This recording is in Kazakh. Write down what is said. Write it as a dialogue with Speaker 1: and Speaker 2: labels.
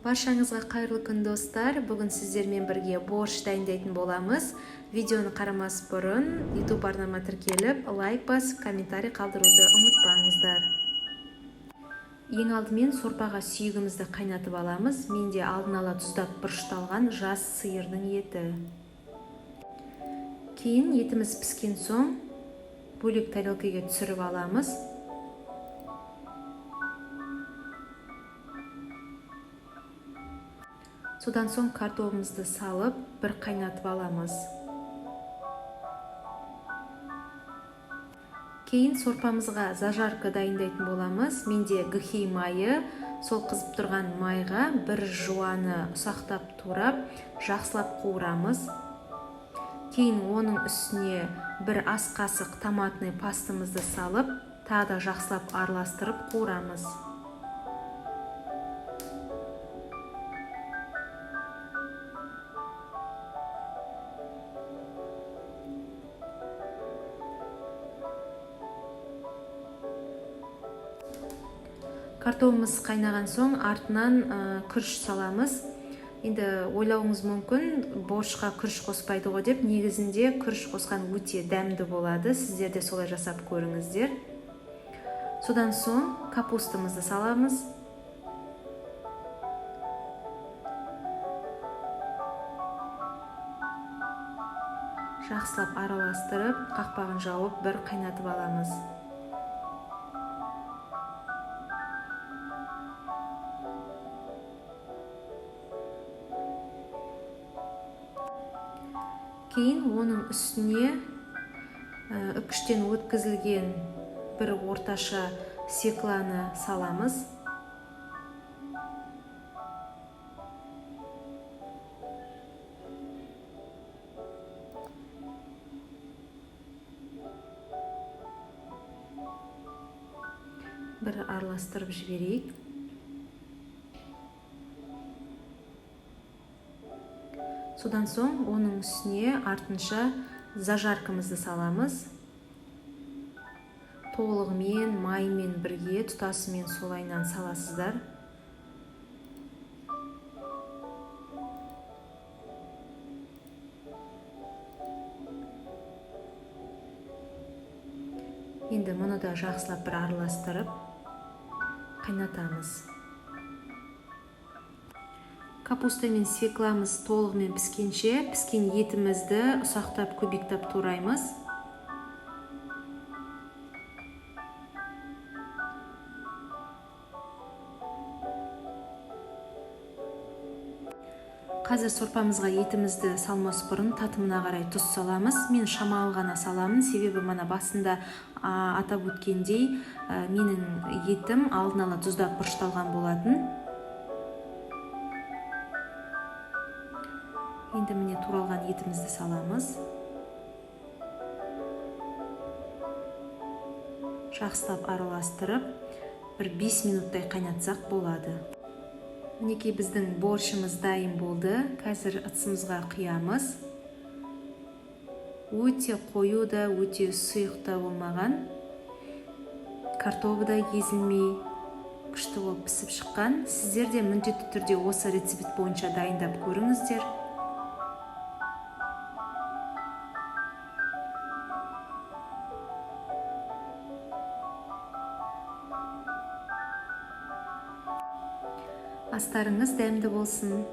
Speaker 1: Баршаңызға қайырлы күн, достар! Бүгін сіздермен бірге борщ дайындайтын боламыз. Видеоны қарамас бұрын YouTube арнама тіркеліп, лайк басып, комментарий қалдыруды ұмытпаңыздар. Ең алдымен сорпаға сүйегімізді қайнатып аламыз. Менде алдын ала тұздап бұрышталған жас сиырдың еті. Кейін етіміз піскен соң бөлек тарелкаға түсіріп аламыз. Содан соң картобымызды салып, бір қайнатып аламыз. Кейін сорпамызға зажарка дайындайтын боламыз. Менде гхи майы, сол қызып тұрған майға бір жуаны ұсақтап турап, жақсылап қуырамыз. Кейін оның үстіне бір ас қасық томатный пастымызды салып, тағы да жақсылап араластырып қуырамыз. Картобымыз қайнаған соң артынан күріш саламыз. Енді ойлауыңыз мүмкін, борщқа күріш қоспайды ғой деп. Негізінде күріш қосқан өте дәмді болады. Сіздер де солай жасап көріңіздер. Содан соң капустамызды саламыз. Жақсылап араластырып, қақпағын жауып, бір қайнатып аламыз. Кейін оның үстіне үкіштен өткізілген бір орташа свекланы саламыз. Бір араластырып жіберейік. Содан соң оның үстіне артынша зажаркамызды саламыз. Толығымен, маймен бірге, тұтасымен солайынан саласыздар. Енді мұны да жақсылап бір араластырып қайнатамыз. Капуста мен свекламыз толығымен піскенше, піскен етімізді ұсақтап кубиктап тураймыз. Қазір сорпамызға етімізді салмас бұрын татымына қарай тұз саламыз. Мен шамалы ғана саламын, себебі мана басында атап өткендей, менің етім алдын ала тұздап бұрышталған болатын. Енді міне туралған етімізді саламыз. Жақсылап араластырып, бір 5 минуттай қайнатсақ болады. Мінекей біздің борщымыз дайын болды. Қазір ыдысымызға құямыз. Өте қою да, өте сұйық та болмаған. Картобы да езілмей, күшті болып пісіп шыққан. Сіздер де міндетті түрде осы рецепт бойынша дайындап көріңіздер. Астарыңыз дәмді болсын.